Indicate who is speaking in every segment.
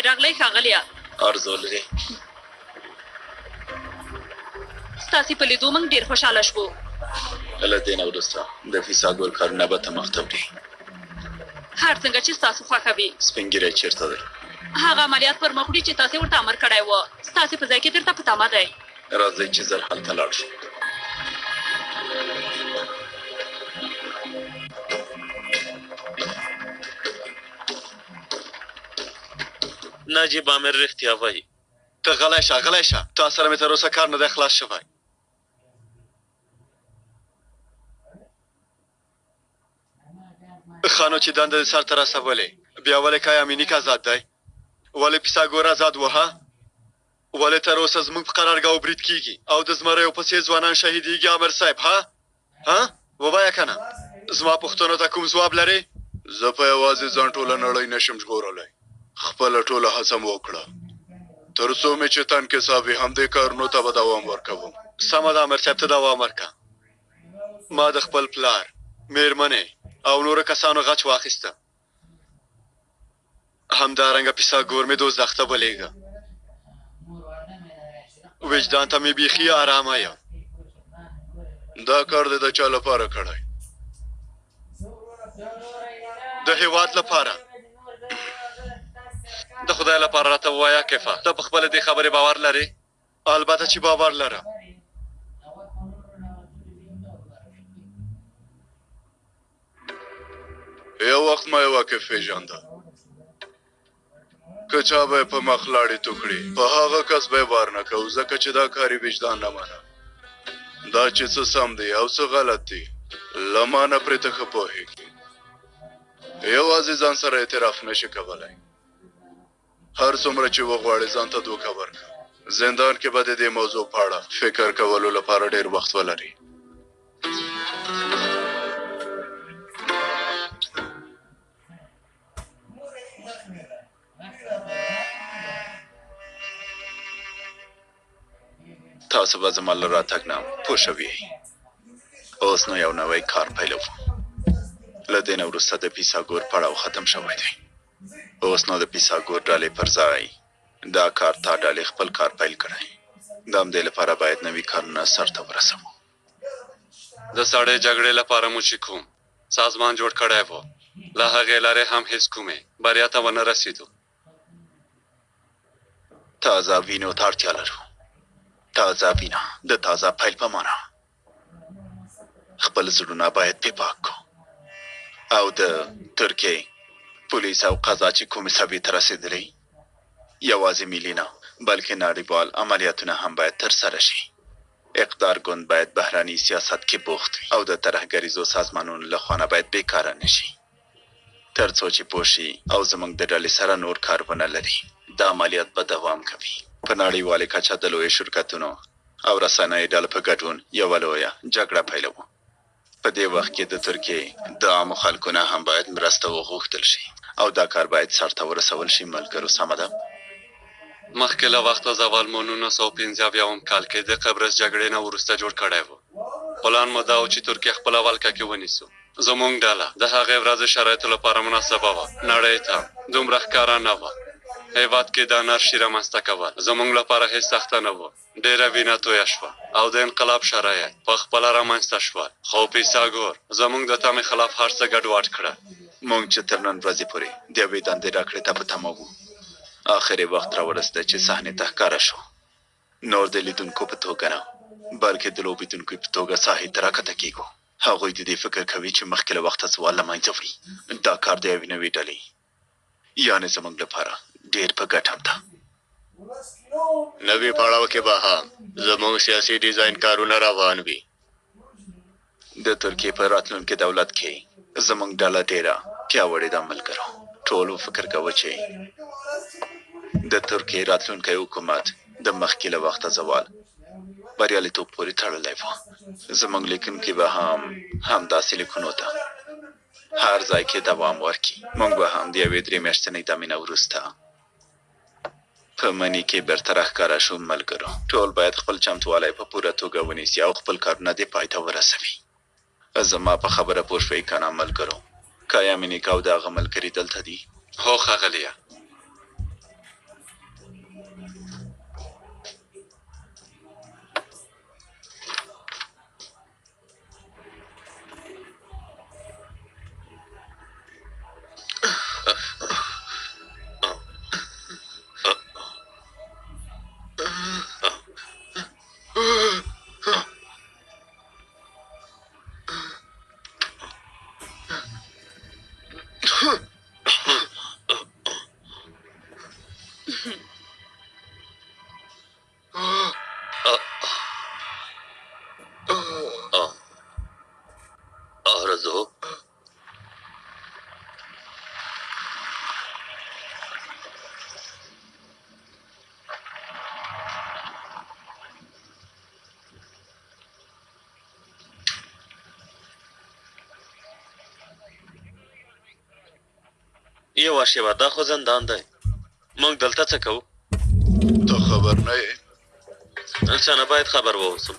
Speaker 1: خیر راغلی ښاغلیه.
Speaker 2: ارزو لرې.
Speaker 1: ستاسې په لیدو موږ ډېر خوشحاله شوو.
Speaker 2: له دې نه وروسته د فیثاګور کارونه به ته مخته وړې.
Speaker 1: هر څنګه چې ستاسو خوښه وي.
Speaker 2: سپین ږیری چېرته دی؟
Speaker 1: هغه عملیات پر مخ وړي چې تاسې ورته امر کړی و. ستاسې په ځای کې درته په تمه دی.
Speaker 2: راځئ چې زر هلته لاړ شو.
Speaker 3: نجیب امیر رښتیا وایي.
Speaker 4: ته غلی شه، غلی شه، تا سره مې تر اوسه کار نه دی خلاص شوی. ښه نو چې دنده دې سرته رسولې، بیا ولې کایامینیک ازاد دی؟ ولې پیثاګور ازاد و، ها؟ ولې تر اوسه زموږ په قرارګاوو برید کیږي او د زمریو په څېر ځوانان شهیدیږي امر صاحب، ها؟ ها؟ ووایه کنه، زما پوښتنو ته کوم ځواب لرې؟
Speaker 5: زه په یوازې ځان ټوله نړۍ نه شم ژغورلی. خپله ټوله هڅه مو وکړه. تر څو مې چې تن کې ساه وي همدې کارونو ته به دوام ورکوم.
Speaker 4: سمه ده امر صاحب، ته دوام ورکړه. ما د خپل پلار، مېرمنې او نورو کسانو غچ واخیسته. همدارنګه پیثاګور مې دوزخ ته ولېږه. وجدان ته مې بیخي ارامه یم.
Speaker 5: دا کار دې د چا لپاره کړی؟
Speaker 4: د هېواد لپاره.
Speaker 6: د خدای لپاره راته ووایه کفه، ته په خپله دې خبرې باور لرې؟
Speaker 4: البته چې باور لرم.
Speaker 5: یو وخت ما یو واقف پېژانده. که چا به یې په مخ لاړې تو کړې، په هغه کس به یې وار نه کوو، ځکه چې دا کار یې وجدان نه منه. دا چې څه سم دی او څه غلط دي، له ما نه پرې ته ښه پوهېږې. یوازې ځان سره اعتراف نه شې کولی. هر څومره چې وغواړې ځان ته دوکه ورکړه. زندان کې به د دې موضوع په اړه فکر کولو لپاره ډېر وخت ولرې.
Speaker 2: تاسو به زما له راتګ نه پوه شوي یئ. اوس نو یو نوی کار پیلوو. له دې نه وروسته د پیثاګور پړاو ختم شوی دی. اوس نو د پیثاګور ډلې پر ځای د اکارتا ډلې خپل کار پیل کړی. د همدې لپاره باید نوي کارونه سرته ورسوو.
Speaker 6: د سړې جګړې لپاره مو چې کوم سازمان جوړ کړی و، له هغې لارې هم هېڅ کومې بریا ته ونه رسېدو.
Speaker 2: تازه وینو ته اړتیا لرو. تازه وینه د تازه پیل په معنا. خپل زړونه باید پې پاک کړو. او د ترکیې پولیس او قضا چې کومې سویې ته رسېدلې، یوازې ملي نه، بلکې نړیوال عملیاتونه هم باید ترسره شي. اقدار ګوند باید بهرني سیاست کې بوخت وي او د ترهګریزو سازمانونو له خوا نه باید بېکاره نه شي. تر څو چې پوه شي او زموږ د ډلې سره نور کار ونه لري. دا عملیات به دوام کوي. په نړیوالې کچه د لویو شرکتونو او رسنیو ډلو په ګډون یوه لویه جګړه پیلوو. په دې وخت کې د ترکیې د عامو خلکو نه هم باید مرسته وغوښتل شي او دا کار باید سرته ورسول شي. ملګرو سمه ده؟
Speaker 6: مخکې له وخته زوال مو 1975 کال کې د قبرس جګړې نه وروسته جوړ کړی و. پلان مو دا و چې ترکیه خپله ولکه کې ونیسو. زمونږ ډله د هغې ورځې شرایطو لپاره مناسبه وه. نړۍ ته دومره ښکاره نه وه. هېواد کې د انارشي رامنځته کول زمونږ لپاره هېڅ سخته نه وه. ډېره وینه تویه شوه او د انقلاب شرایط په خپله رامنځته شول. خو پیثاګور زمونږ د تمې خلاف هر څه ګډوډ کړل.
Speaker 2: مونږ چې تر نن ورځې پورې د یوې دندې راکړې ته په تمه وو، اخر یې وخت راورسېده چې صحنې ته ښکاره شو. نور د لیدونکو په توګه نه، بلکې د لوبېدونکو په توګه ساحې ته راکښته کېږو. هغوی د دې فکر کوي چې مخکې له وخته زوال له منځه وړي. دا کار د یوې نوې ډلې، یعنې زموږ لپاره ډېر په ګټه ده.
Speaker 7: نوي پړاو کې به هم زموږ سیاسي ډیزاین کارونه روان وي.
Speaker 2: د ترکیې په راتلونکي دولت کې زموږ ډله ډېره پیاوړې ده. ملګرو ټولو فکر کاوه چې د ترکیې راتلونکی حکومت د مخکې له وخته زوال بریالیتوب پورې تړلی و. زموږ لیکونکي به هم همداسې لیکونو ته هر ځای کې دوام ورکړي. موږ به هم د یوې درې میاشتنۍ دمې نه وروسته په مني کې بېرته راښکاره شو. ملګرو ټول باید خپل چمتووالی په پوره توګه ونیسي او خپل کارونه دې پای ته ورسوي. زما په خبره پوه شوئ که نه ملګرو؟ کایامینیک او د هغه ملګري دلته دي؟
Speaker 6: هو ښاغلیه.
Speaker 3: آرزو، یوه شېبه، دا خو زندان دی. موږ دلته څه کوو؟
Speaker 5: ته خبر نه یې؟
Speaker 3: څه نه باید خبر واوسم.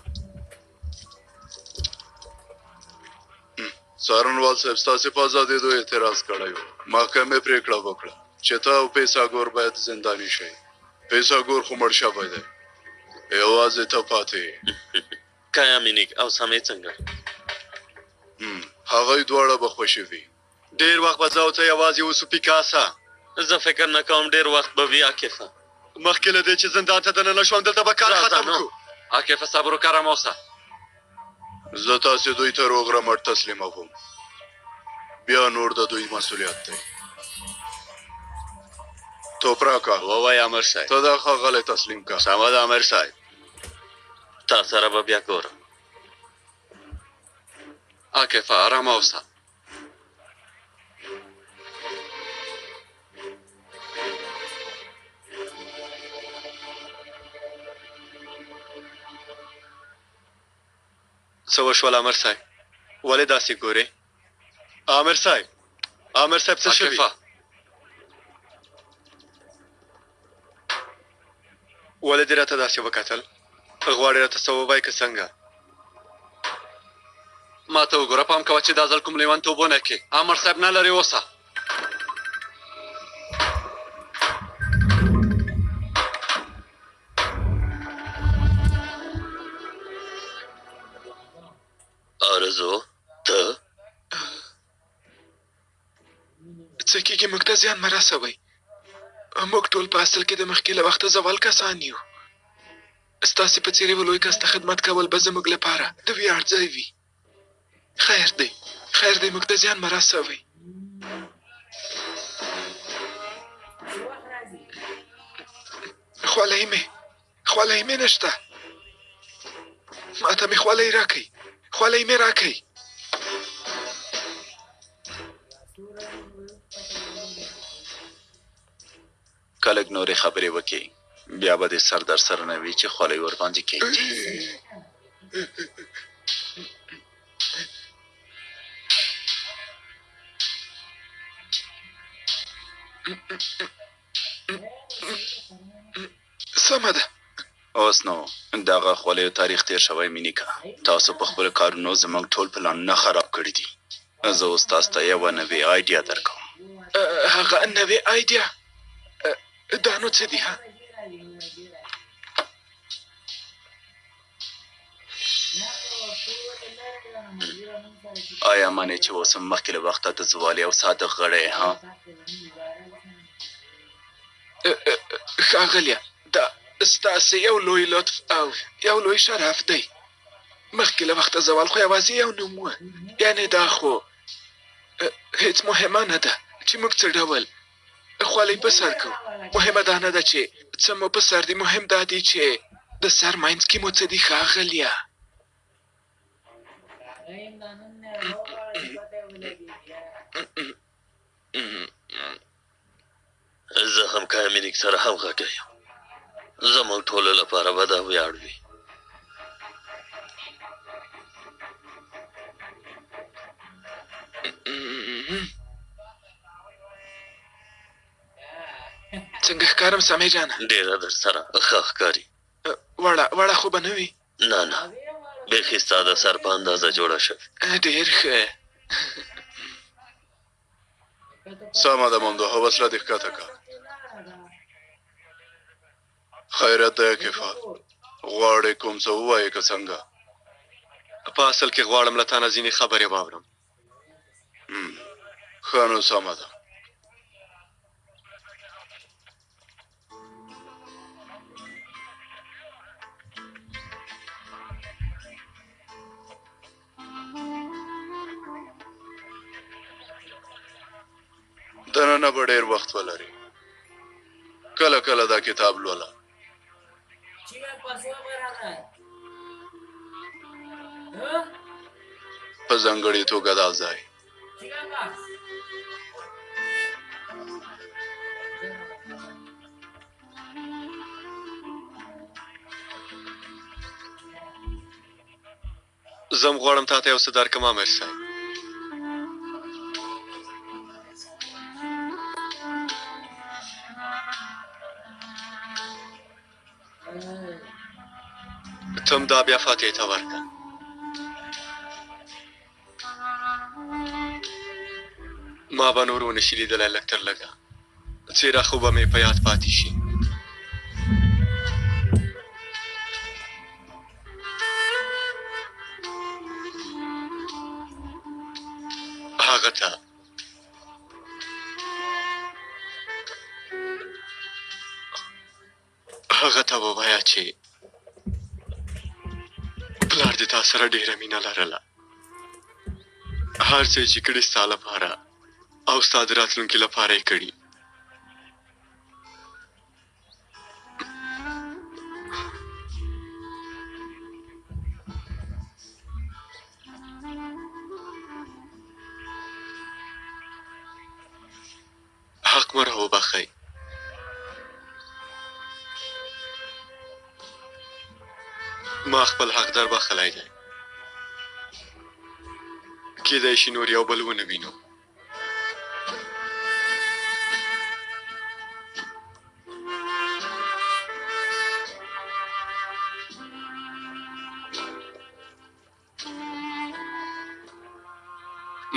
Speaker 5: څارنوال صاحب ستاسې په ازادېدو اعتراض کړی و. محکمې پرېکړه وکړه چې ته او پیساګور باید زنداني شئ. پیساګور خو مړ شوی دی، یوازې ته پاتې یې.
Speaker 3: کایامینیک او سامې څنګه؟
Speaker 5: هغوی دواړه به خوشې وي.
Speaker 4: ډېر وخت به زه او ته یوازې اوسو پیکاسا.
Speaker 3: زه فکر نه کوم ډېر وخت به وي عاکفه.
Speaker 4: مخکې له دې چې زندان ته دننه شو همدلته به کار
Speaker 3: راځه
Speaker 4: ختم
Speaker 3: نو.
Speaker 4: کړو.
Speaker 6: عاکفه صبر وکړه، ارام اوسه.
Speaker 5: زه تاسې دوی ته روغ رمټ تسلیموم، بیا نور د دوی مسؤلیت دی. توپراکا،
Speaker 7: ووایه امر صاحب.
Speaker 5: ته دا ښاغلی تسلیم که.
Speaker 7: سمه ده امر صاحب.
Speaker 3: تا سره به بیا ګورم.
Speaker 6: عاکفه ارام اوسه.
Speaker 4: څه وشول امر صاحب؟ ولې داسې ګورې؟ امر صاحب، امر صاحب څه شوي؟
Speaker 6: عاکفه،
Speaker 4: ولې دې راته داسې وکتل؟ غواړې راته څه ووایې که څنګه؟
Speaker 6: ما ته وګوره، پام کوه چې دا ځل کوم لیونتوب ونه کړې. امر صاحب نه لرې اوسه.
Speaker 3: آرزو، ته؟
Speaker 8: څه کېږي؟ موږ ته زیان مه رسوئ. موږ ټول په اصل کې د مخکې له وخته زوال کسان یو. ستاسې په څېر یوه لوی کس ته خدمت کول به زموږ لپاره د ویاړ ځای وي. خیر دی، خیر دی، موږ ته زیان مه رسوئ. خولۍ مې، خولۍ مې نشته. ماته مې خولۍ راکړئ، خولۍ مې راکړئ.
Speaker 2: که لږ نورې خبرې وکړې بیا به دې سر در سره نه وي چې خولۍ ورباندې کېږدي.
Speaker 8: سمه ده.
Speaker 2: اوس نو دغه خولیو تاریخ تیر شوی مینیکا. تاسو په خپلو کارونو زموږ ټول پلانونه خراب کړي دي. زه اوس تاسو ته یوه نوې آیډیا درکوم.
Speaker 8: هغه نوې آیډیا دا نو څه دي ها؟
Speaker 2: آیا منې چې اوس هم مخکې له وخته د زوال یو صادق غړی ها؟
Speaker 8: ښاغلیه، دا ستاسې یو لوی لطف او یو لوی شرف دی. مخکې له وخته زوال خو یوازې یو نوم و، یعنې دا خو هیڅ مهمه نه ده چې موږ څه ډول خولۍ په سر کوو. مهمه دا نه ده چې څه مو په سر دي، مهم دا دی چې د سر منځ کې مو څه دي ښاغلیه.
Speaker 3: زه هم کایامینیک سره همغږی یم. زموږ ټولو لپاره به دا ویاړ وي.
Speaker 8: څنګه ښکارم سمې جانه؟
Speaker 3: ډېره در سره ښه ښکاري.
Speaker 8: وړه وړه خو به نه وي؟
Speaker 3: نه نه، بیخي ستا د سر په اندازه جوړه شوې.
Speaker 8: ډېر ښه.
Speaker 5: سمه ده ممدوحه، وسله دې ښکته کړه. خیرت دی کفا، غواړې کوم څه ووایې که څنګه؟
Speaker 4: په اصل کې غواړم له تا نه ځینې خبرې واورم.
Speaker 5: ښه نو سمه ده. دننه به ډېر وخت ولرې. کله کله دا کتاب لوله. په په ځانګړې توګه دا ځای.
Speaker 4: زه هم غواړم تاته یو څه درکړم امر صاحب. ته هم دا بیا فاتحې ته ورکړه. ما به نور ونه شي لیدلی، لږ تر لږه څېره خو به مې په یاد پاتې شي. هغه ته هغه ته ووایه چې پلار دې تا سره ډېره مینه لرله. هر څه یې چې کړي ستا لپاره او ستا د راتلونکي لپاره یې کړي. حق مو راوبخښئ. ما خپل حق در بخښلی دی. کېدای شي نور یو بل ونه وینو.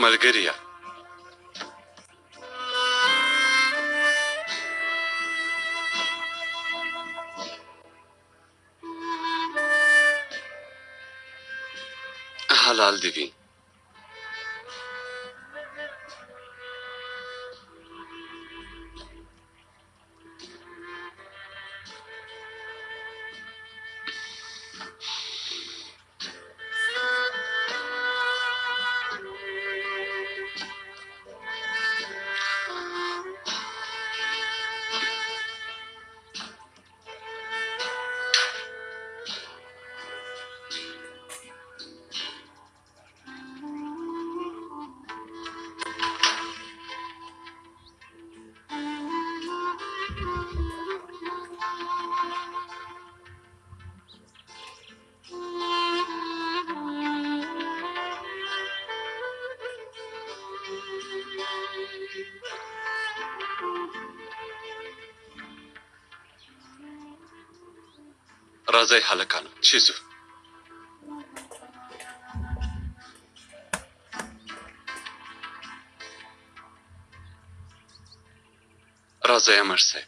Speaker 6: ملګریه! حلال دې وي. راځئ هلکانو چې ځو. راځئ امر صاحب،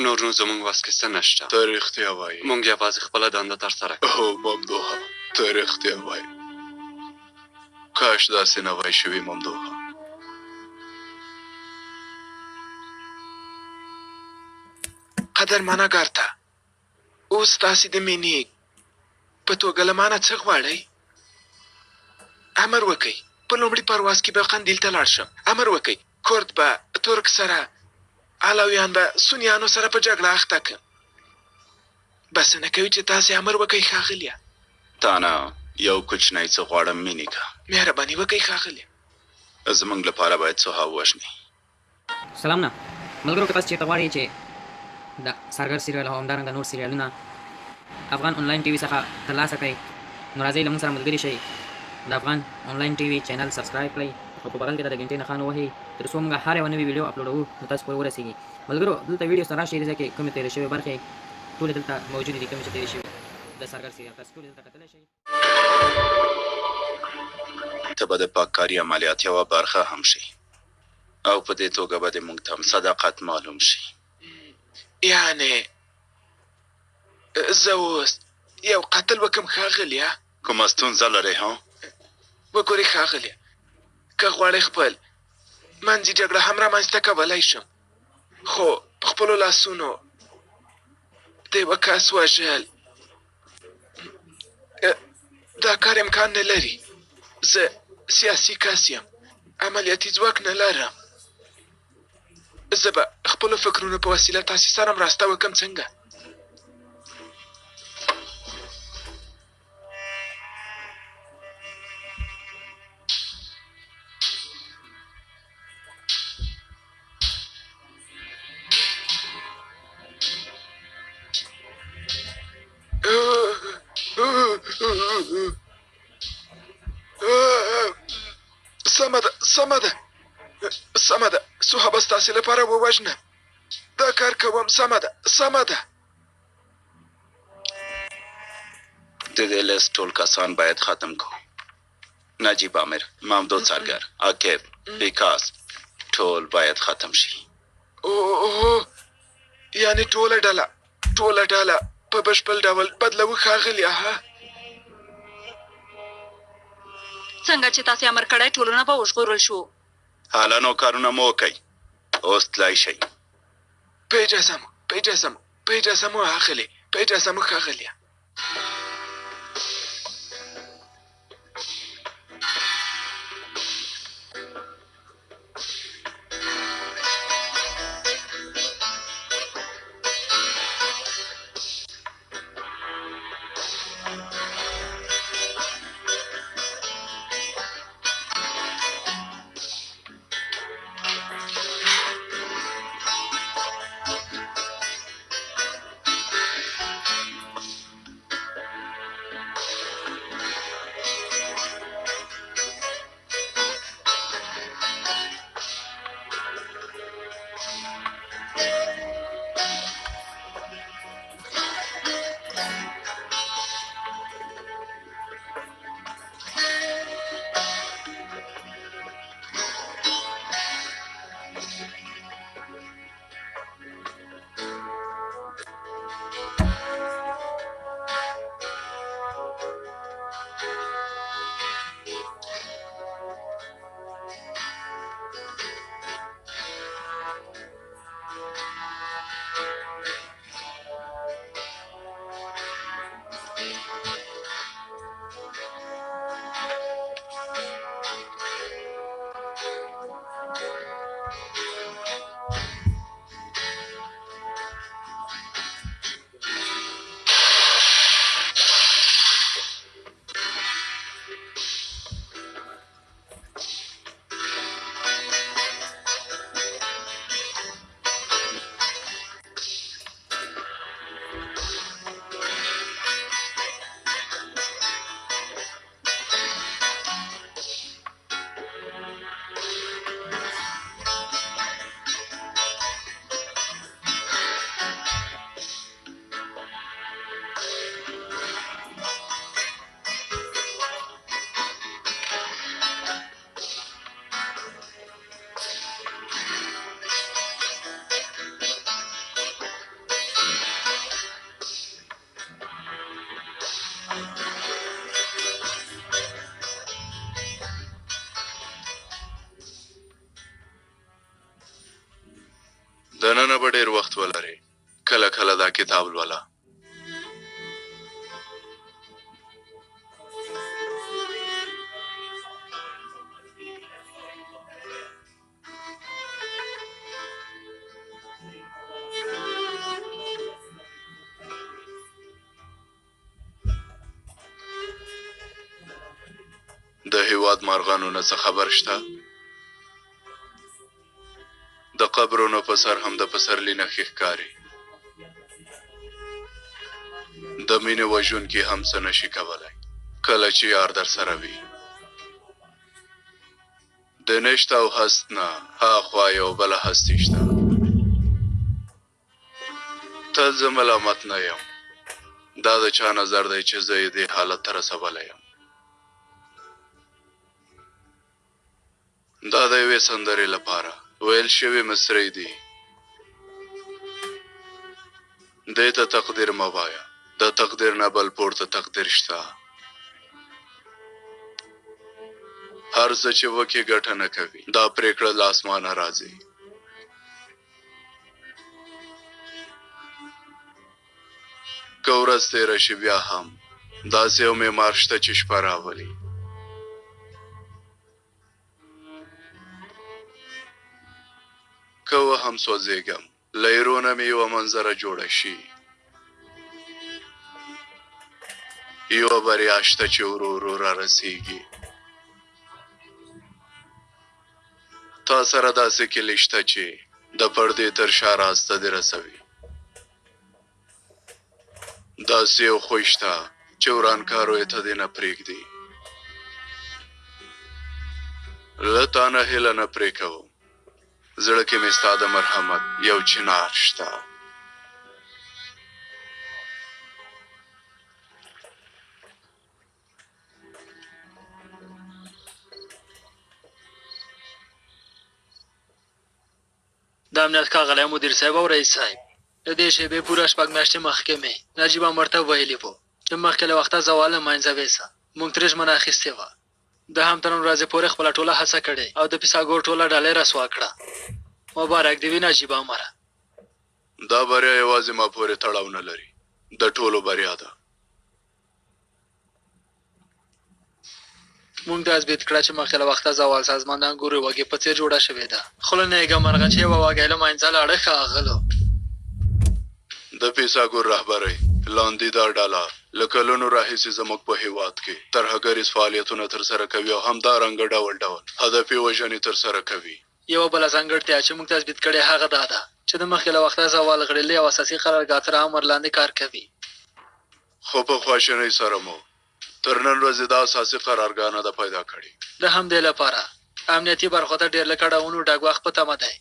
Speaker 6: نور نو زمونږ وس کې څه نشته.
Speaker 5: ته رښتیا وایې.
Speaker 6: مونږ یوازې خپله دنده ترسره کړه.
Speaker 5: هو ممدوحه، ته رښتیا وایې. کاش داسې نه وای شوي ممدوحه.
Speaker 8: قدرمنه ګرته، اوس تاسې د مینې په توګه له مانه څه غواړئ؟ امر وکئ، په لومړي پرواز کې به قندیل ته لاړ شم. امر وکئ، کرد به ترک سره، علویان به سنیانو سره په جګړه اخته کړم. بسنه کوي چې تاسې امر وکئ ښاغلیه.
Speaker 2: تانه یو کوچنی څه غواړم مینیکه.
Speaker 8: مهرباني وکئ ښاغلیه.
Speaker 2: زمونږ لپاره باید سوها ووژني.
Speaker 9: سلامونه ملګرو که تاسو چیرته غواړئ چې د څارګر سیریال او همدارنګه نور سیریالونه افغان انلاین ټي وي څخه ترلاسه کړئ نو راځئ له موږ سره ملګري شئ د افغان انلاین ټي وي چینل سبسکرایب کړئ او په بغل کې د ګنټې نښان ووهئ تر څو موږ هر یوه نوې ویډیو اپلوډوو نو تاسو پورې ورسیږي ملګرو دلته ویډیو سره راشئ دې ځای کې کومې تیرې شوې برخې ټولې دلته موجودې دي کومې چې تیرې شوي د څارګر سیریال تاسو ټولې دلته کتلی شئ.
Speaker 2: ته به د پاککاري عملیات یوه برخه هم شې او په دې توګه به دې موږ ته هم صداقت معلوم شي.
Speaker 8: یعنې زه اوس یو قتل وکم ښاغلیه؟
Speaker 2: کومه ستونزه لرې ها؟
Speaker 8: وګورئ ښاغلیه، که غواړئ خپل منځي جګړه هم رامنځته کولی شم، خو په خپلو لاسونو د یوه کس وژل دا کار امکان نه لري. زه سیاسي کس یم، عملیاتي ځواک نه لرم. زه به خپلو فکرونو په وسیله تاسې سره مرسته وکم. څنګه؟ سمه ده، سمه ده، سمه ده. سوها به ستاسې لپاره ووژنم. دا کار کوم. سمه ده، سمه ده.
Speaker 2: د دې لست ټول کسان باید ختم کو. نجیب امیر، ممدود څارګر، عاقب، ویکاس، ټول باید ختم شي.
Speaker 8: اوه، یعنی ټوله ډله، ټوله ډله په بشپړ ډول بدلوو ښاغلیه. ها،
Speaker 1: څنګه چې تاسې امر کړی، ټولونه به وژغورل شو.
Speaker 2: هله نو کارونه مو وکړئ، اوس تلای شئ.
Speaker 8: په اجازه مو، په اجازه مو، په اجازه مو اخلي، په اجازه مو ښاغلیه.
Speaker 5: دننه به ډېر وخت ولرې، کله کله دا کتاب لوله. د هیواد مارغانو نه څه خبر شته؟ د قبرونو په سر هم د پسرلي نښې ښکاري. د مینې وژونکي هم څه نه شي کولی کله چې یار در سره وي. د نشت او هست نه هاخوا یو بله هستي شته. تل زه ملامت نه یم، دا د چا نظر دی چې زه یې دې حالت ته رسولی یم. دا د یوې سندرې لپاره ویل شوې مصرۍ دي. دې ته تقدیر مه وایه، د تقدیر نه بل پورته تقدیر شته. هر څه چې وکې ګټه نه کوي، دا پرېکړه له اسمانه راځي. که ورځ تېره شي بیا هم داسې یو معمار شته چې شپه راولي. که وهم سوځېږم، له ایرو نه مې یوه منظره جوړه شي. یوه بریا شته چې ورو ورو رارسېږي. تا سره داسې کیلي شته چې د پردې تر شا راز ته دې رسوي. داسې یو خوی شته چې ورانکارو یې ته دې نه پرېږدي. له تا نه هیله نه پرې کوم. زړه کې مې ستا د مرحمت یو چنار شته.
Speaker 10: د امنیت ښاغلی مدیر صاحب او رئیس صاحب، له دې شېبې پوره 6 میاشتې مخکې مې نجیب امر ته ویلي وو چې مخکې له وخته زوال له منځه ویسه. موږ ترې ژمنه اخیستې وه. ده هم تر نن ورځې پورې خپله ټوله هڅه کړې او د پیساګور ټوله ډله یې رسوا کړه. مبارک دې وي نجیب امره.
Speaker 5: دا بریا یوازې ما پورې تړاو نه لري، د ټولو بریا ده.
Speaker 10: موږ تثبیت کړه چې مخکې له وخته زوال سازمان د انګورو وږې په څېر جوړه شوې ده، خو له نېکه مرغه چې یوه وږی له منځه لاړه. ښاغلو،
Speaker 5: د پیساګور رهبرۍ لاندې دا ډله له کلونو راهیسې زموږ په هیواد کې ترهګریز فعالیتونه ترسره کوي او همدارنګه ډول ډول هدفي وژنې ترسره کوي.
Speaker 10: یوه بله ځانګړتیا چې موږ تثبیت کړې هغه دا ده چې د مخکې له وخته زوال غړي له یو اساسي قرارګاه تر امر لاندې کار کوي.
Speaker 5: خو په خواشینۍ سره مو تر نن ورځې دا اساسي قرارګاه نه ده پیدا کړې.
Speaker 10: د همدې لپاره امنیتي برخو ته ډېر له کړاوونو ډک وخت په تمه دی.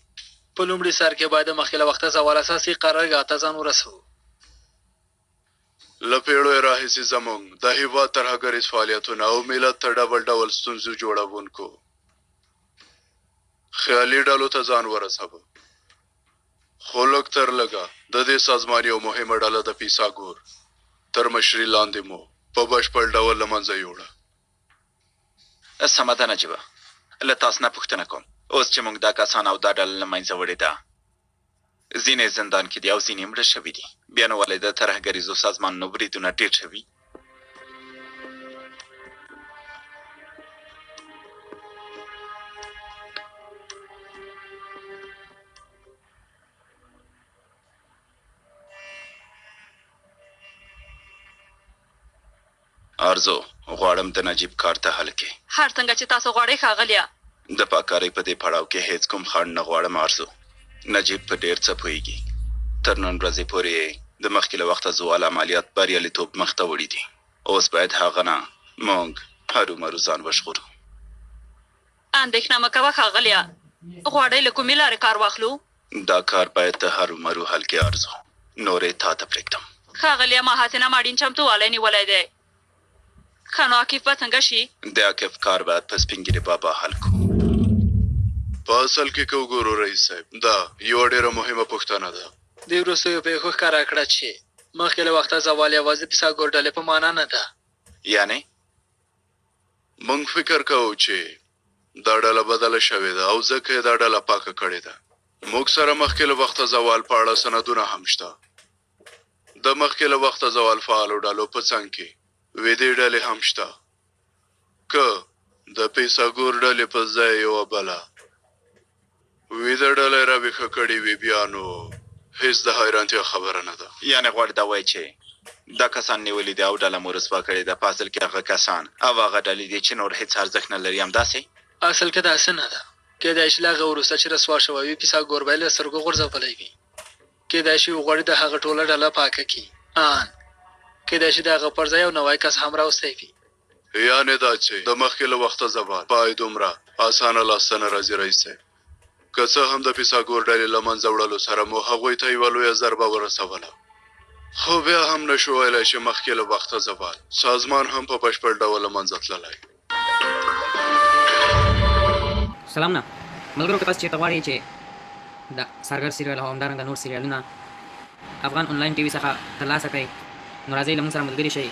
Speaker 10: په لومړي سر کې باید د مخکې له وخته زوال اساسي قرارګاه ته ځان ورسوو.
Speaker 5: له پېړیو راهیسې زموږ د هیواد ترهګریز فعالیتونه او ملت ته ډول ډول ستونزو جوړوونکو خیالي ډلو ته ځان ورسوه، خو لږ تر لږه د دې سازمان یو مهمه ډله د پیساګور تر مشري لاندې مو په بشپړ ډول له منځه یوړه.
Speaker 2: سمه ده نجیبه، له تاسو نه پوښتنه کوم، اوس چې موږ دا کسان او دا ډله له منځه وړې ده، ځینې زندان کې دي او ځینې مړه شوي دي، بیا نو ولې د ترهګریزو سازمانونو بریدونه ډېر شوي؟ ارزو، غواړم د نجیب کار ته حل کړې.
Speaker 1: هر څنګه چې تاسو غواړئ ښاغلیه.
Speaker 2: د پاکارۍ په دې پړاو کې هیڅ کوم خنډ نه غواړم ارزو. نجیب په ډېر څه پوهېږي. تر نن ورځې پورې یې د مخکې له وخته زوال عملیات بریالیتوب مخته وړي دي. اوس باید هغه نه موږ هرومرو ځان وژغورو.
Speaker 1: اندېښنه مه کوه ښاغلیه. غواړئ له کومې لارې کار واخلو؟
Speaker 2: دا کار باید ته هرومرو حل کړې ارزو. نور یې تا ته پرېږدم.
Speaker 1: ښاغلیه، ما هسې نه اړین چمتووالی نیولی دی. ښه نو عاکف به څنګه شي؟
Speaker 2: د عاکف کار به په سپین ږیري بابا حل کړو.
Speaker 5: په اصل کې که وګورو رئیس صاحب، دا یوه ډېره مهمه پوښتنه ده.
Speaker 10: دې وروستیو پېښو ښکاره کړه چې مخکې له وخته زوال یوازې د پیساګور ډلې په معنا نه ده.
Speaker 2: یعنې؟
Speaker 5: موږ فکر کوو چې دا ډله بدله شوې ده او ځکه یې دا ډله پاکه کړې ده. موږ سره مخکې له وخته زوال په اړه سندونه هم شته. د مخکې له وخته زوال فعالو ډلو په څنګ کې ویدې ډلې هم شته. که د پیساګور ډلې په ځای یوه بله ویده ډله یې راویښه کړې وي، بیا نو هیڅ د حیرانتیا خبره نه ده.
Speaker 2: یعنې غواړې دا وایې چې دا کسان نیولي دي او ډله مو رسوا کړې ده، په اصل کې هغه کسان او هغه ډلې دي چې نور هیڅ ارزښت نه لري، همداسې؟
Speaker 10: اصل کې داسې نه ده. کېدای شي له هغه وروسته چې رسوا شوی وي، پیساګور به یې له سترګو غورځولی وي. کېدای شي وغواړي د هغه ټوله ډله پاکه کړي. ان کېدای شي د هغه پر ځای یو نوی کس هم راوستی وي.
Speaker 5: یعنې دا چې د مخکې له وخته زوال پای دومره اسانه لاسته نه راځي رئیس صاحب. که څه هم د پیساګور ډلې له منځه وړلو سره مو هغوی ته یوه لویه ضربه ورسوله، خو بیا هم نشو ویلی چې مخکې له وخته زوال سازمان هم په بشپړ ډول له منځه تللی.
Speaker 9: سلامونه ملګرو، که تاسو چیرته غواړئ چې د څارګر سریال او همدارنګه نور سریالونه افغان انلاین ټي وي څخه ترلاسه کړئ، نو راځئ له موږ سره ملګري شئ.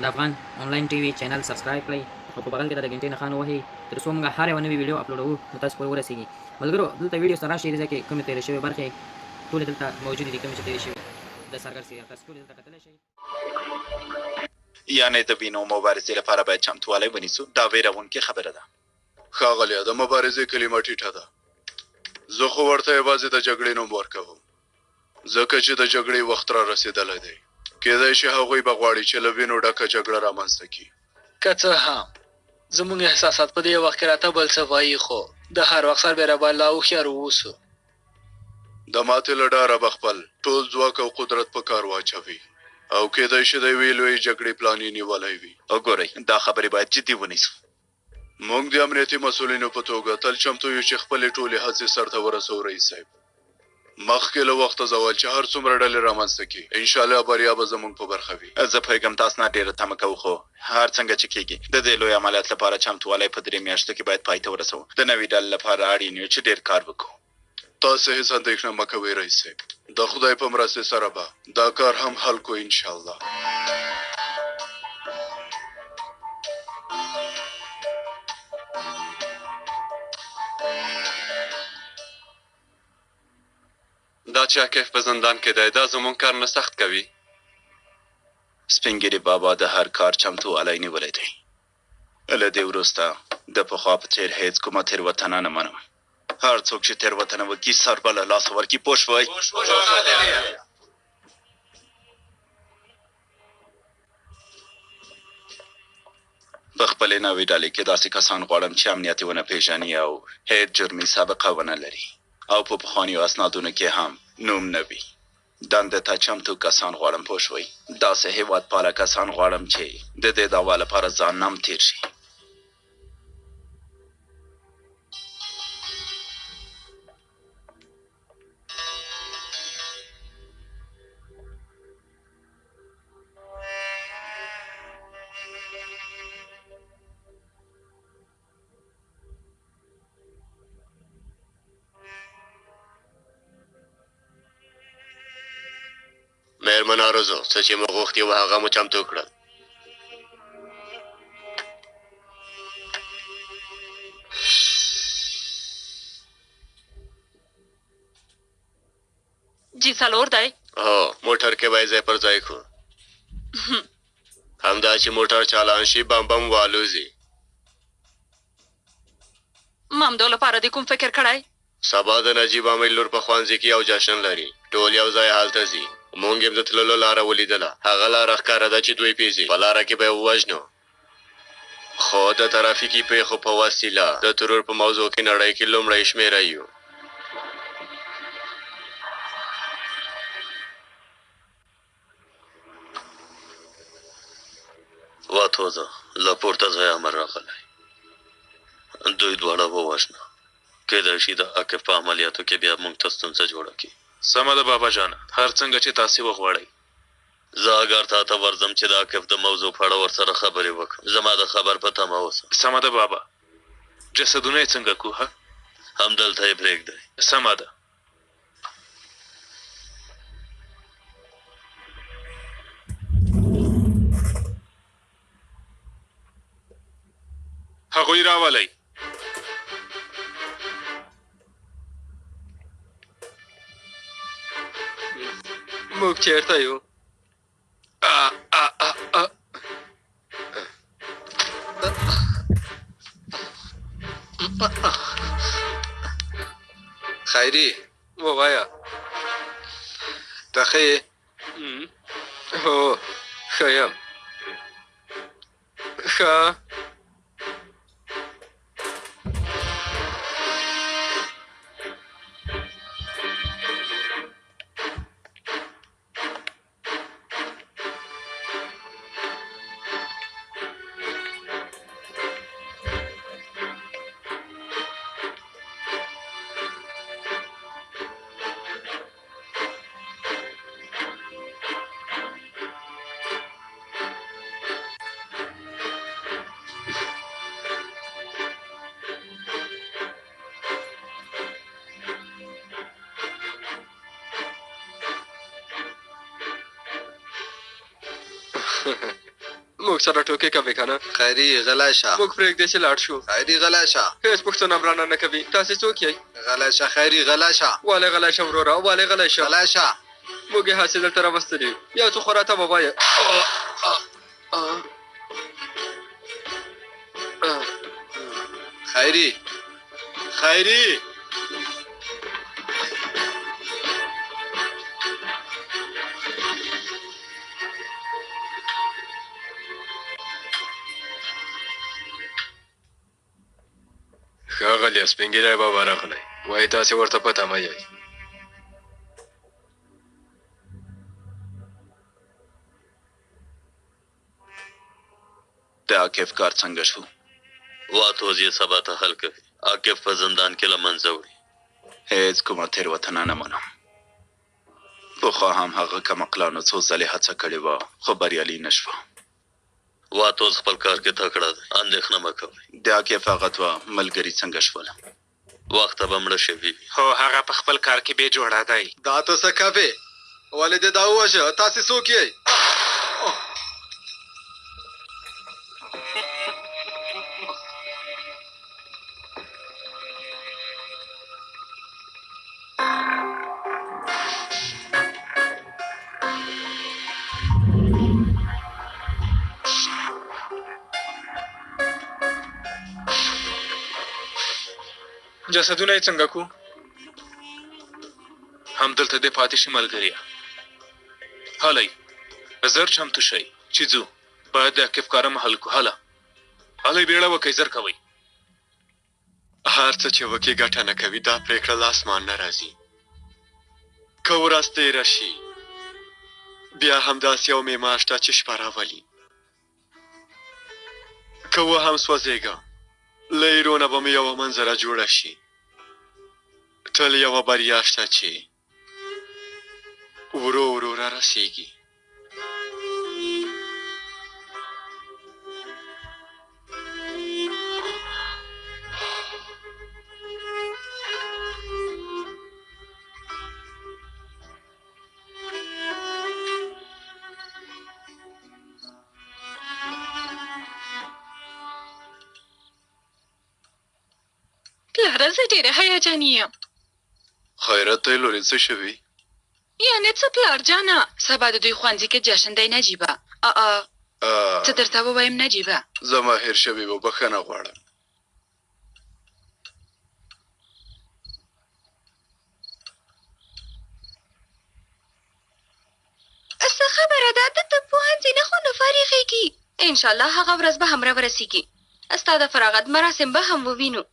Speaker 9: د افغان انلاین ټي وي چینل سبسکرایب کړئ او په بغل کې د ګنټې نښان ووهئ تر څو موږ هر یوه نوې ویډیو اپلوډوو نو تاسو پورې ورسیږي. ملګرو دلته ویډیو سره راشئ، دې ځای کې کومې تېرې شوې برخې ټولې دلته موجودې دي، کومې چې تېرې شوي د څارګر سریال تاسو ټولې دلته کتلی شئ.
Speaker 2: یعنې د وینو مبارزې لپاره باید چمتووالی ونیسو، دا ویرونکې خبره ده.
Speaker 5: ښاغلیه، د مبارزې کلمه ټیټه ده، زه خو ورته یوازې د جګړې نوم ورکوم، ځکه چې د جګړې وخت را رسېدلی دی. کېدای شي هغوی به غواړي چې له وینو ډکه جګړه رامنځته کړي.
Speaker 10: که څه هم زموږ احساسات په دې وخت کې راته بل څه وایي، خو د هر وخت سربېره باید لا هوښیار واوسو.
Speaker 5: د ماتې له ډاره به خپل ټول ځواک او قدرت په کار واچوي او کېدای شي د یوې لویې جګړې پلان یې نیولی وي.
Speaker 2: وګورئ، دا خبرې باید جدي ونیسو.
Speaker 5: موږ د امنیتي مسؤلینو په توګه تل چمتو یو چې خپلې ټولې هڅې سرته ورسوو رئیس صاحب. مخکې له وخته زوال چې هر څومره ډلې رامنځته کړي، انشاالله بریا به زموږ په برخه وي.
Speaker 2: زه پوهېږم تاسو نه ډېره تمه کوو، خو هر څنګه چې کېږي، د دې لوی عملیات لپاره چمتووالی په 3 میاشتو کې باید پای ته ورسوو. د نوې ډلې لپاره اړین یو چې ډېر کار وکړو.
Speaker 5: تاسې هېڅ اندېښنه مه کوئ رئیس صاحب، د خدای په مرستې سره به دا کار هم حل کړو انشاالله.
Speaker 6: دا چې عاکف په زندان کې دی، دا زموږ کار نه سخت کوي.
Speaker 2: سپین ږیري بابا د هر کار چمتووالی نیولی دی. له دې وروسته د پخوا په څېر هېڅ کومه تېروتنه نه منم. هر څوک چې تېروتنه وکړي، سر به له لاسه ورکړي، پوه شوئ؟ په خپلې نوې ډلې کې داسې کسان غواړم چې امنیت یې ونه پېژني او هېڅ جرمي سابقه ونه لري او په پخوانیو اسنادونو کې هم نوم نه وي. دندې ته چمتو کسان غواړم، پوه شوئ؟ داسې هېوادپاله کسان غواړم چې د دې دعوا لپاره ځان نم تېر شي.
Speaker 7: مېرمن آرزو، څه چې مو غوښتي وه هغه مو چمتو کړل.
Speaker 1: جي 4 دی.
Speaker 7: هو، موټر کې به یې ځای پر ځای کړو. همدا چې موټر چالان شي، بم بم والوځي.
Speaker 1: ممدو لپاره دې کوم فکر کړی؟
Speaker 7: سبا د نجیب امیر لور په ښوونځي کې یو جشن لري، ټول یو ځای هلته ځي. موږ یې د تللو لاره ولیدله، هغه لاره ښکاره ده چې دوی پرې ځي. په لاره کې به یې ووژنو. خو د ترافیکي پیښو په وسیله د ترور په موضوع کې نړۍ کې لومړی شمېره یو.
Speaker 3: واتوزه، له پورته ځایه امر راغلی، دوی دواړه ووژنه. کېدای شي د عاکف په عملیاتو کې بیا موږ ته ستونزه جوړه کړي.
Speaker 8: سمه ده بابا جانه، هر څنګه چې تاسې وغواړئ.
Speaker 3: زه اګارتا ته ورځم چې د عاکف د موضوع په اړه ورسره خبرې وکړم. زما د خبر په تمه اوسه.
Speaker 8: سمه ده بابا. جسدونه یې څنګه کو؟ ها،
Speaker 3: همدلته یې پرېږدئ.
Speaker 8: سمه ده. هغوی راولئ.
Speaker 10: موږ چېرته یو؟
Speaker 4: خیري
Speaker 10: ووایه.
Speaker 4: ته ښه یې؟
Speaker 10: هو، ښه یم. ښه. موږ سره ټوکې کوي که نه؟
Speaker 4: خیري غلی شه.
Speaker 10: موږ پرېږدئ چې لاړ شو.
Speaker 4: خیري غلی شه.
Speaker 10: هېڅ پوښتنه هم رانه نه کوي. تاسې څوک یئ؟
Speaker 4: غلی شه خیري، غلی شه.
Speaker 10: ولې غلی شه وروره، ولې غلی شه؟
Speaker 4: غلی شه.
Speaker 10: موږ یې هسې دلته راوستلي یو. یو څه خو راته ووایه.
Speaker 4: خیري، خیري.
Speaker 10: ښاغلیه سپین ږیری بابا راغلی، وایي تاسې ورته په تمه یئ.
Speaker 2: د عاکف کار څنګه شو؟
Speaker 3: واتوز یې سبا ته حل کوي. عاکف په زندان کې له منځه وړي.
Speaker 2: هیڅ کومه تېروتنه نه منم. پخوا هم هغه کمعقلانو څو ځلې هڅه کړې وه، خو بریالي نه شوه.
Speaker 3: واتوز خپل کار کې تکړه دی، اندېښنه مه کوئ.
Speaker 2: د عاکف هغه دوه ملګري څنګه شول؟
Speaker 3: وخته به مړه شوي وي.
Speaker 8: هو، هغه په خپل کار کې بې جوړه دی.
Speaker 4: دا ته څه کوې؟ ولې دې دا وواژه؟ تاسې څوک یئ؟
Speaker 8: جسدونه یې څنګه کو؟ همدلته دې پاتې شي ملګریه. هلئ زر چمتو شئ چې ځو. باید د عاکف کارم حل کو. هله هلئ، بیړه وکئ، زر کوئ.
Speaker 4: هر څه چې وکې ګټه نه کوي. دا پرېکړه له اسمان نه راځي. که ورځ تېره شي بیا هم داسې یو معمار شته چې شپه راولي. که و هم سوځېږم له ایرو نه به مې یوه منظره جوړه شي. تل یوه بریا شته چې ورو ورو را رسېږي.
Speaker 1: پلاره، زه ډېره هیجاني یم.
Speaker 5: خیرت دی لورې، څه شوي؟
Speaker 1: یعنې څه پلار جانه؟ سبا د دوی ښوونځي کې جشن دی نجیبه. څه درته ووایم نجیبه؟
Speaker 5: زما هېر شوي وو، بښنه غواړم.
Speaker 11: څه خبره ده؟ ته د پوهنځي نه خو نه فارغېږي. انشاءالله هغه ورځ به هم راورسېږي. ستا د فراغت مراسم به هم ووینو.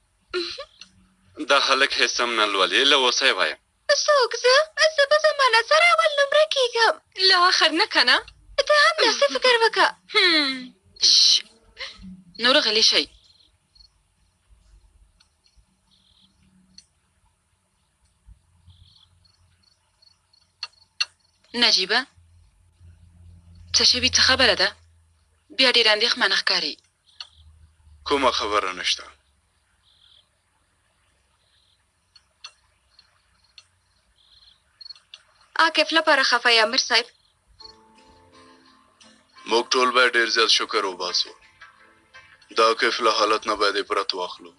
Speaker 6: دا هلک هېڅ هم نه لولي، له اوسه یې وایم.
Speaker 11: څوک؟ زه؟ زه به زما سره اول نمره کېږم.
Speaker 1: له اخر نه که نه؟
Speaker 11: ته هم داسې فکر وکړه.
Speaker 1: نور غلي شئ. نجیبه، څه شوي؟ څه خبره ده؟ بیا ډېره اندېښمنه ښکاري.
Speaker 5: کومه خبره نشته.
Speaker 11: عاکف لپاره خفه یې امیر صاحب؟
Speaker 5: موږ ټول باید ډېر زیات شکر وباسو. د عاکف له حالت نه باید عبرت واخلو.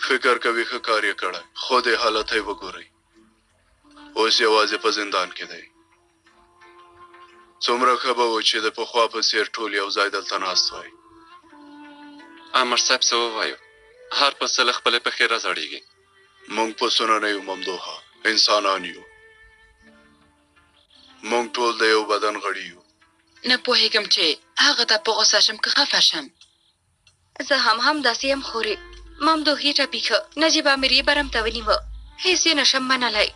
Speaker 5: فکر کوي ښه کار یې کړی، خو دې حالت ته یې وګورئ. اوس یوازې په زندان کې دی. څومره ښه به و چې د پخوا په څېر ټول یو ځای دلته ناست وای.
Speaker 6: امر صاحب څه ووایو؟ هر پسه له خپلې پښې راځړېږي.
Speaker 5: موږ پسونه نه یو ممدوحه، انسانان یو. موږ ټول د یو بدن غړي یو.
Speaker 1: نه پوهېږم چې هغه ته په غوسه شم که خفه شم.
Speaker 11: زه هم همداسې یم خورې. ممدوح یې ټپي ښه، نجیب امیر یې برمته ونیوه. هېڅ یې نه شم منلی.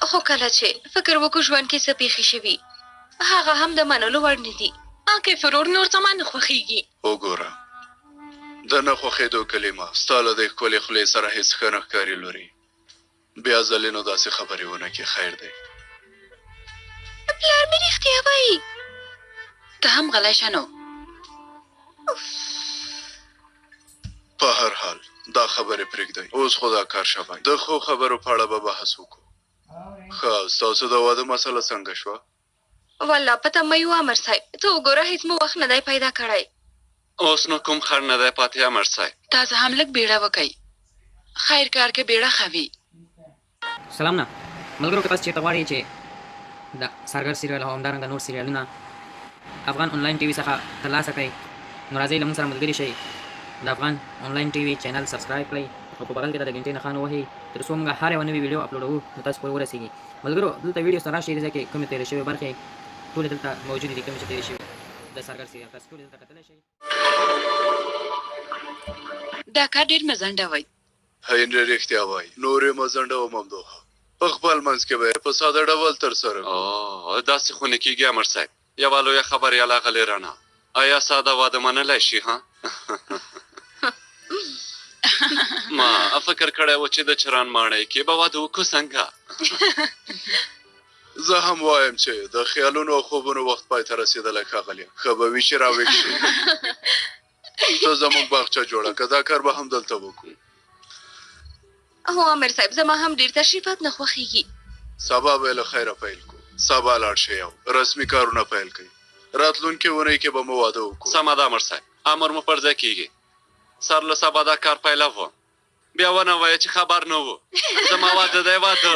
Speaker 11: خو کله چې فکر وکړو ژوند کې څه پېښې شوي، هغه هم د منلو وړ نه دي.
Speaker 1: عاکف ورور نور زما نه خوښېږي.
Speaker 5: وګوره، د نه خوښېدو کلمه ستا له دې ښکلې خولې سره هېڅ ښه نه ښکاري لورې. بیا ځلې نو داسې خبرې ونه کړې، خیر دی.
Speaker 11: پلار مې رښتیا وایي.
Speaker 1: ته هم غلی شه نو.
Speaker 5: په هر حال دا خبرې پرېږدئ، اوس خو دا کار شوی. د ښو خبرو په اړه به بحث وکړو. ښه، ستاسو د واده مسله څنګه شوه؟
Speaker 11: والله په تمه یو امر صاحب، ته وګوره هېڅ مو وخت نه دی پیدا کړی.
Speaker 6: اوس نو کوم خنډ نه دی پاتې امر صاحب.
Speaker 1: تاسو هم لږ بیړه وکئ، خیر کار کې بیړه ښه وي.
Speaker 9: سلام نه ملګرو، که تاسو چیرته غواړئ چې د سارګر سریال او همدارنګه نور سریالونه افغان انلاین ټي وي څخه ترلاسه کړئ، نو راځئ له موږ سره ملګري شئ. د افغان انلاین ټي وي چینل سبسکرایب کړئ او په بغل کې د ګنټې نښان ووهئ، تر څو موږ هر یوه نوې ویډیو اپلوډوو نو تاسو پورې ورسیږي. ملګرو دلته ویډیو سره راشئ، دې ځای کې کومې تېرې شوې برخې ټولې دلته موجودې دي، کومې چې تېرې شوي د سارګر سریال تاسو ټولې دلته کتلی شئ.
Speaker 1: دا کار ډېر مه ځنډوئ.
Speaker 5: هینري رښتیا وایي، نور یې مه ځنډوه ممدوحه، په خپل منځ کې به یې په ساده ډول ترسره کړو.
Speaker 6: داسې خو نه کېږي امر صاحب، یوه لویه خبریاله غلې رڼا ایا ساده واده منلی شي ها؟ ما فکر کړی و چې د چران ماڼۍ کې به واده وکړو څنګه؟
Speaker 5: زه هم وایم چې د خیالونو او خوبونو وخت پای ته رسېدلی ښاغلیه. ښه به وي چې راویښ شي. ته زموږ باغچه جوړه که، دا کار به هم دلته وکړو.
Speaker 11: هو امر صاحب، زما هم ډېر تشریفات نه خوښېږي.
Speaker 5: سبا به یې له خیره پیل کړو. سبا لاړ شئ او رسمي کارونه پیل کړئ. راتلونکې اونۍ کې به مو واده وکړو.
Speaker 6: سمه ده امر صاحب، امر مو پر ځای کېږي. سر له سبا دا کار پیلوم. بیا ونه وایه چې خبر نه وو. زما واده دی واده.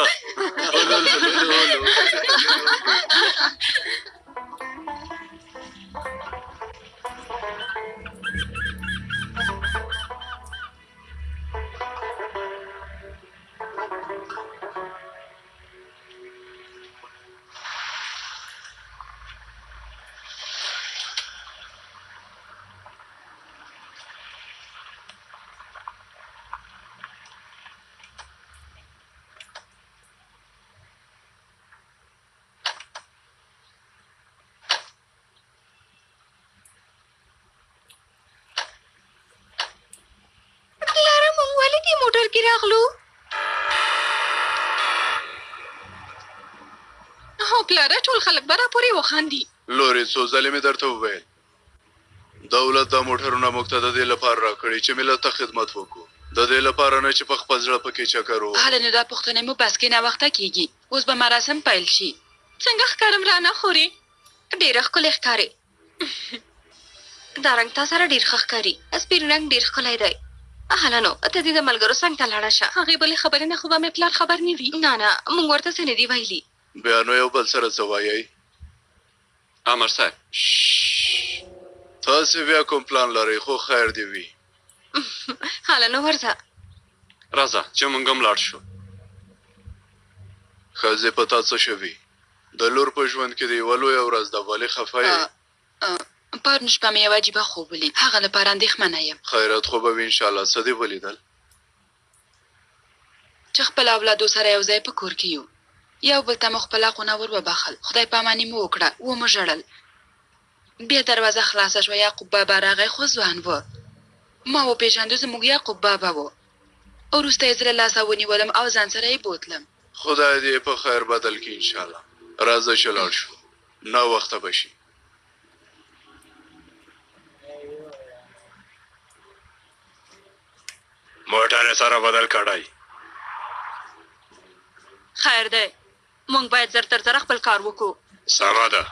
Speaker 11: پلاره مونږ ولې دې موټر کې راغلو؟
Speaker 1: هو پلاره، ټول خلک به راپورې وخاندي.
Speaker 5: لورې، څو ځلې مې درته وویل، دولت دا موټرونه موږ ته د دې لپاره راکړي چې ملت ته خدمت وکړو، د دې لپاره نه چې په خپل زړه پکې چکر ووهو.
Speaker 1: هله نو دا پوښتنې مو بس کې، ناوخته کېږي، اوس به مراسم پیل شي. څنګه ښکارم رانه خورې؟
Speaker 11: ډېره ښکلې ښکارې. دا رنګ تا سره ډېر ښه ښکاري. سپین رنګ ډېر ښکلی دی. هله نو ته دې د ملګرو څنګ ته لاړه شه.
Speaker 1: هغې بلې خبرې نه خو به مې پلار خبر نه وي.
Speaker 11: نه نه، موږ ورته څه نه دي ویلي.
Speaker 5: بیا نو یو بل سره څه وایئ؟
Speaker 6: امر صاحب.
Speaker 5: تاسې بیا کوم پلان لرئ؟ خو خیر دې وي.
Speaker 11: هله نو ورځه.
Speaker 6: راځه چې موږ هم لاړ شو.
Speaker 5: ښځې په تا څه شوي؟ د لور په ژوند کې د یوه لویه ورځ ده، ولې خفه یې؟
Speaker 1: پرون شپه مې یو عجیبه خوب ولید، هغه لپاره اندېښمنه یم.
Speaker 5: خیرت خو به وي انشاءالله. څه دې ولیدل؟
Speaker 1: چې خپل اولادو سره یو ځای په کور کې یو، یو بل ته مو خپل حقونه ور وبخښل، خدای پاماني مو وکړه، ومو ژړل. بیا دروازه خلاصه شوه، یعقوب بابا راغی، خو ځوان و. ما وپېژانده، زموږ یعقوب بابا و. وروسته یې زه له لاسه ونیولم او ځان سره یې بوتلم.
Speaker 5: خدای دې یې په خیر بدل کړي انشاءالله. راځه چې لاړ شو، ناوخته به شي.
Speaker 7: موټر یې سره بدل کړی.
Speaker 1: خیر دی، موږ باید زر تر زره خپل کار وکړو.
Speaker 7: سمه ده.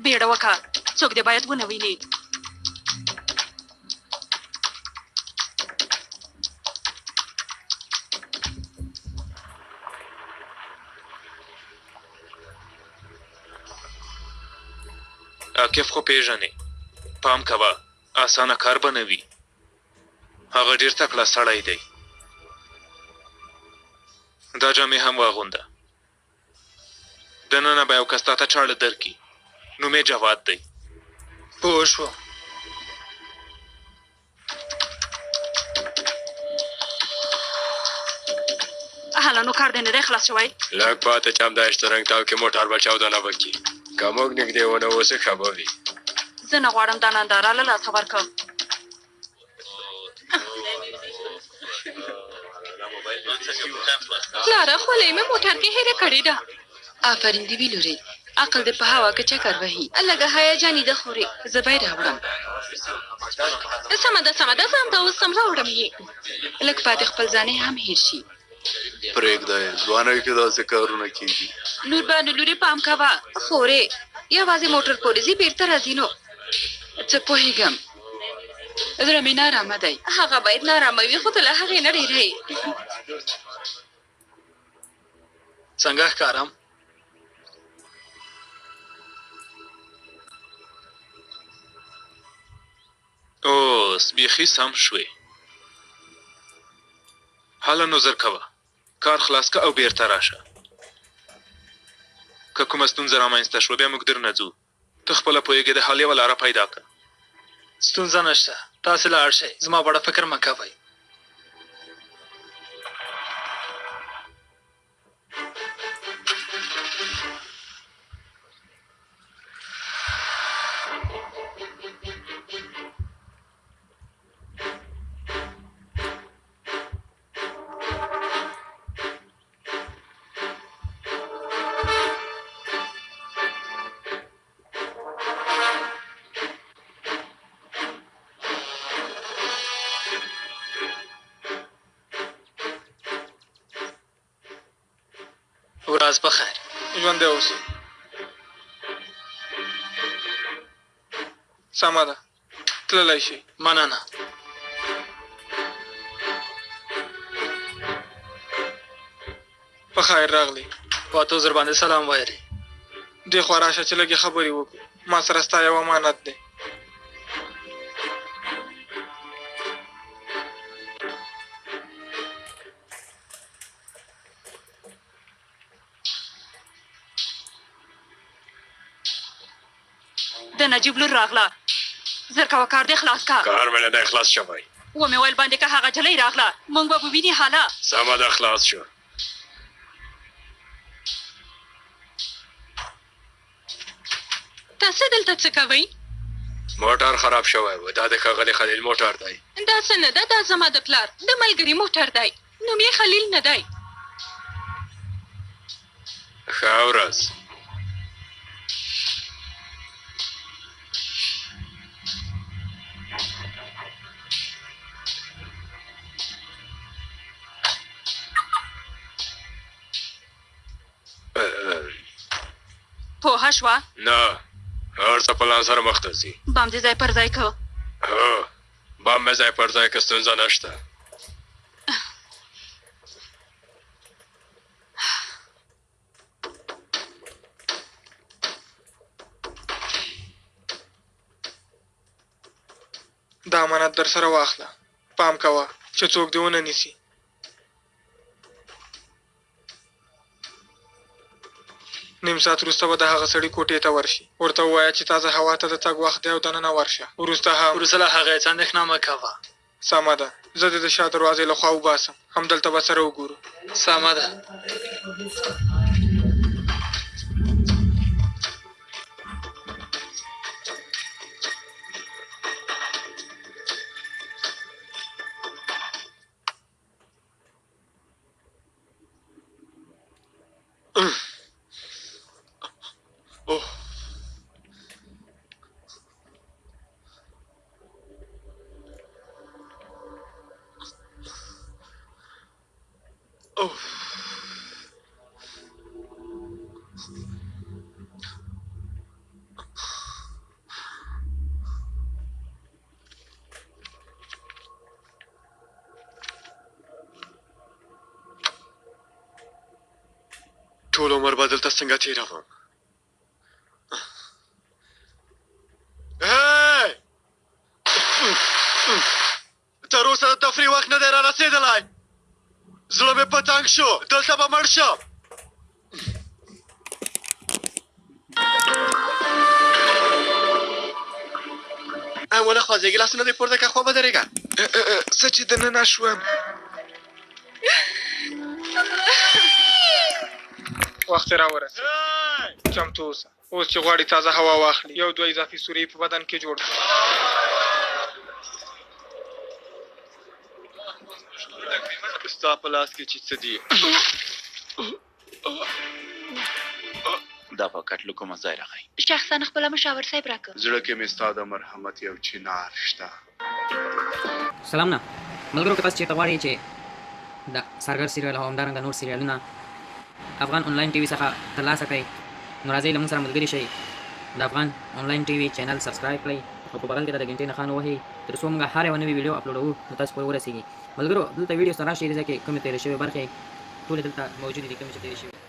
Speaker 1: بیړه وکړه، څوک دې باید ونه ویني.
Speaker 8: عاکف خو پېژنې، پام کوه، اسانه کار به نه وي. هغه ډېر تکړه سړی دی. دا جامې هم واغونده. دننه به یو کس تاته چاړه درکړي، نوم یې جواد دی.
Speaker 10: پوه شوم.
Speaker 1: هله نو کار دې نه دی خلاص شوی؟
Speaker 7: لږ پاتې چې همدا اشترنګ تاو کې موټر به چاودنه وکړي. که موږ نږدې ونه اوسو ښه به وي.
Speaker 1: زه نه غواړم دا ننداره له لاسه ورکړم. پلاره خولۍ مې موټر کې هېره کړې ده. آفرین دې وي لورې، عقل دې په هوا کې چکر وهي.
Speaker 11: لږه هیجاني ده خورې.
Speaker 1: زه به یې راوړم. سمه ده سمه ده، زه همدا اوس ځم راوړم یې. لږ پاتې خپل ځان یې هم هېر شي.
Speaker 5: پرېږده یې، ځوانۍ کې داسې کارونه کېږي.
Speaker 1: نور بانو لورې پام کوه.
Speaker 11: خورې یوازې موټر پورې ځي بیرته راځي نو.
Speaker 1: څه پوهېږم، زړه مې نارامه دی.
Speaker 11: هغه باید نارامه وي، خو ته له هغې نه ډېره یې.
Speaker 10: څنګه ښکارم؟
Speaker 8: اوس بیخي سم شوې. هله نو زر کوه، کار خلاص که او بیرته راشه. که کومه ستونزه رامنځته شوه بیا موږ درنه ځو. ته خپله پوهېږې، د حل یوه لاره پیدا که.
Speaker 10: ستونزه نشته، تاسې لاړ شئ، زما په اړه فکر مه کوئ. ورځ په خیر.
Speaker 12: ژوندی اوسې. سمه ده، تللی شئ.
Speaker 10: مننه.
Speaker 12: په خیر راغلې.
Speaker 10: فاتو در باندې سلام ویلی.
Speaker 12: دې خوا راشه چې لږې خبرې وکړو. ما سره ستا یو امانت دی.
Speaker 1: د نجیب لور راغله. زر کوه کار دې خلاص کا.
Speaker 7: کار مې نه دی خلاص شوی.
Speaker 1: ومې ویل باندې که هغه جلۍ راغله موږ به وویني حاله.
Speaker 7: سمه ده، خلاص شو.
Speaker 11: تاسو دلته څه کوئ؟
Speaker 7: موټر خراب شوی و. دا د ښاغلي خلیل موټر دی.
Speaker 11: دا څه نه ده، دا زما د پلار د ملګري موټر دی. نوم یې خلیل نه دی.
Speaker 7: ښه ورځ.
Speaker 1: پوهه شوه؟
Speaker 7: نه، هر څه پلان سره مخته ځي.
Speaker 1: بام دې ځای پر ځای که.
Speaker 7: هو، بام مې ځای پر ځای که، ستونزه نشته.
Speaker 12: دا امانت در سره واخله. پام کوه چې څوک دې ونه نیسي. نیم ساعت وروسته به د هغه سړي کوټې ته ورشي. ورته ووایه چې تازه هوا ته د تګ وخت دی او دننه ورشه. وروسته هم.
Speaker 10: وروسته له هغې څه اندېښنه مه کوه.
Speaker 12: سمه ده، زه دې د شا دروازې له خوا وباسم. همدلته به سره وګورو.
Speaker 10: سمه ده.
Speaker 4: ټول عمر به دلته څنګه تېروم؟ تر اوسه د تفریح وخت نه دی را رسېدلی. زړه مې په تنګ شو، دلته به مړ شم. ونه خوځېږي، لاسونه دې پورته که، خوا بدرېږه.
Speaker 8: زه چې دننه شوم
Speaker 12: وخت یې راورسېد. چمتو اوسه، اوس چې غواړي تازه هوا واخلي، یو دوه اضافي سوري په بدن کې جوړ کړه.
Speaker 4: ستا په لاس کې چې څه دي؟
Speaker 2: دا پاکټ له کومه ځای راغی؟
Speaker 1: شخصا خپله مشاور صاحب راکړ.
Speaker 5: زړه کې مې ستا د مرحمت یو چنار شته.
Speaker 9: سلامونه ملګرو، که تاسو چیرته غواړئ چې د څارګر سریال او همدارنګه نور سریالونه افغان انلاین ټي وي څخه ترلاسه کړئ، نو راځئ له موږ سره ملګري شئ. د افغان انلاین ټي وي چینل سبسکرایب کړئ او په بغل کې د ګنټې نښان ووهئ تر څو موږ هر یوه نوې ویډیو اپلوډوو نو تاسو پورې ورسیږي. ملګرو دلته ویډیو سره راشئ دې ځای کې کومې تېرې شوې برخې ټولې دلته موجودې دي کومې چې تېرې شوي.